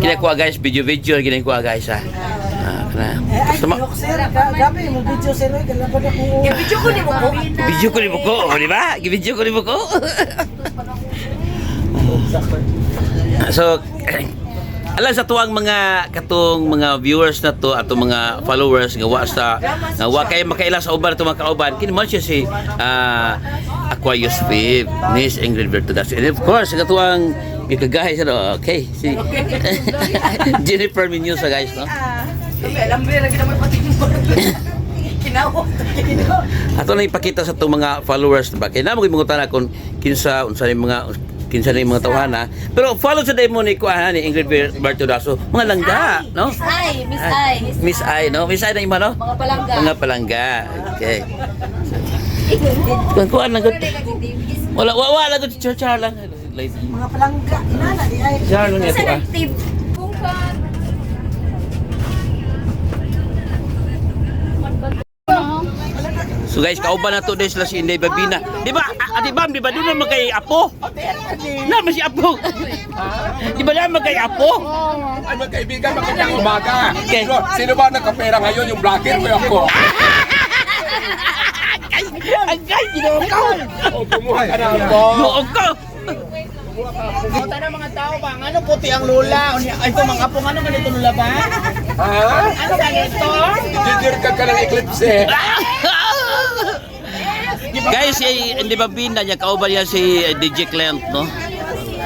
Kinakuha guys, video-video kinakuha guys ha. Ah, kana. Eh, ay, Basta joke, sir. Gabi, mo video sir. Oy, galabad ako. Video ko ni mo ko. Video ko ni ko, oh, di ba? Video ko ni ko. So, alam sa tuwang mga katong mga viewers na to atong mga followers nga wa sa nga wa kay makaila sa uban atong mga kauban kini man siya si Aquarius Fib, Miss Ingrid Bertudas, and of course sa katuwang gikagahay sa no, okay, si Jennifer Mendoza guys, no? Alam mo lagi naman pati mo. Kinawa. Ato na ipakita sa itong mga followers ba kay namo gyud kung kinsa unsa ni mga kinsa ni mga tawhana, pero follow sa mo ni kuan ni Ingrid Bertudaso, mga langga, no? Miss I, Miss I. Miss I, no? Miss I na ima, no? Mga palangga. Mga palangga, okay. Kuan kuan lang gud, wala wa wala gud, char char lang. Mga palangga. Inana, di ay. Char lang Sa ito ah. nagtip. So guys, kauban na to din sila si Inday Babina. Di ba? Ah, di ba? Di ba doon naman kay Apo? Naman si Apo. Di ba naman kay Apo? Ay, magkaibigan, magandang umaga. Okay. Sino ba nagkapera ngayon? Yung vlogger ko ako. Ay, ang ginoo ko. O, kumuha ka na ako. Ginoo ko. Buta na mga tao ba? Ano puti ang lula? Unya, ay, ito mga apo, ano ganito lula ba? Ha? Ano ganito? Jujur ka ka ng eclipse eh. Guys, si Inday Babina niya kauban niya si DJ Clint, no?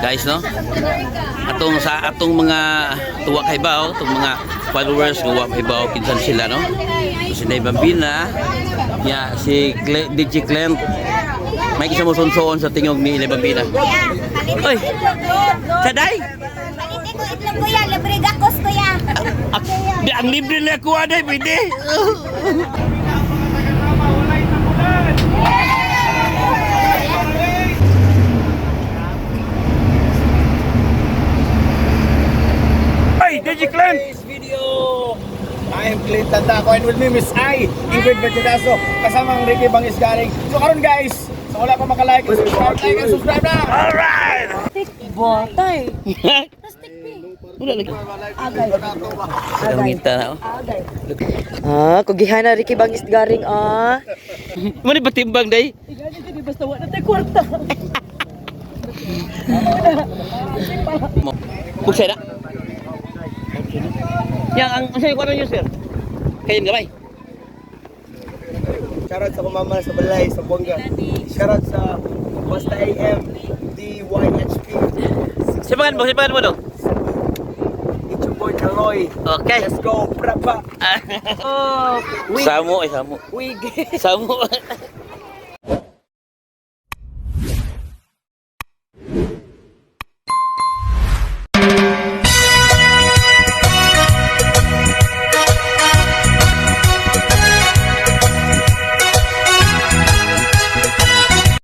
Guys, no? Atong sa atong mga tuwa kay bao, atong mga followers nga wa kay bao kinsan sila, no? So, si Inday Bambina, niya si DJ Clint. May isa mo sunsoon sa tingog ni Inday Bambina. Oy. Saday. Palitin ko itlog kuya, libre gakos kuya. Ah, di ang libre na ako aday, pwede. Ay, DJ Clint! Today's video! I am Clint Tandako and with me Miss I, Ingrid Bertudazo, kasama ang Ricky Bangis Galing. So karon guys, sa wala pa makalike, subscribe, like and subscribe na! Alright! Botay. Wala lagi. Agay. Sa ngita na. Oh. Ah, kugihana Ricky Bangis garing ah. Mo ni patimbang day. Basta wala tay kwarta. Buksay na. Yang ang sa kuno niyo sir. Kayo gamay. Shoutout sa kumama sa balay, sa Buanga. Shoutout sa Basta AM, DYHP. Sipagan mo dong. It's your boy Kaloy. Okay. Let's go, prapa! Samo ay samo. Wig. Samo.